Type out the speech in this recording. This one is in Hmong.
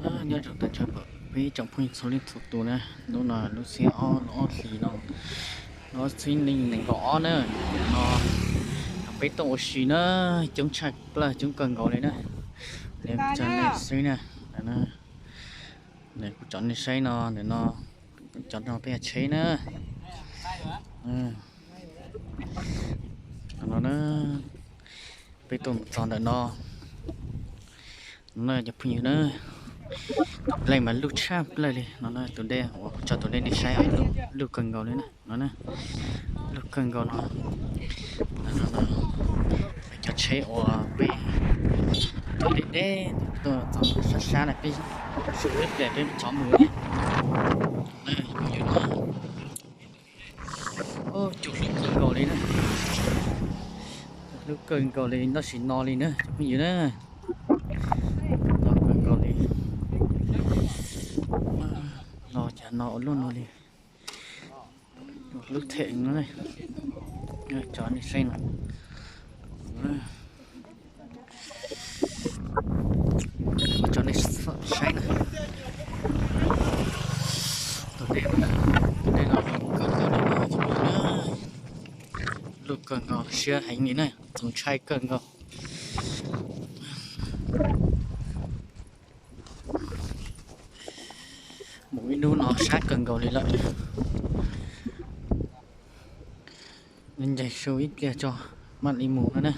Nyob zoo tag nrho peb tsoom phooj ywg txhua leej txhua tus na, hnub no lub xiab ob lub ob hlis no, lub xiab nees nkaum ob na, no peb tuaj ua si na, coob tshaj plaws coob kawg nkaus li na. Kuv tso nej saib na, kuv tso nej saib no, ntawm no, cov no peb yog tsheb na. No na, peb tuaj mus txog ntawm no, no na cov phooj ywg na, tus dej mas lug tshaj plaws li no na, tus dej uas kuv tso tus dej nej saib, lug kawg nkaus li na, no na, lug kawg nkaus no. Peb cov tsheb uas peb tuaj deb deb tuaj txog sab sab na, peb sawv ib pliag peb rov mus na. Cua hlub kawg nkaus li na, hlub kawg nkaus li tab sis no li na cov phooj ywg na, no kawg nkaus li, no cas no ua luaj no li, hlub them no, tso nej saib no, tso nej saib na, tus dej, tus dej no lug kawg nkaus li, lug kawg nkaus siab heev li na, txaus ntshai kawg nkaus. Mus ib hnub no sab kawg nkaus li lawm. Ncaim su ib pliag tso mam li mus no na.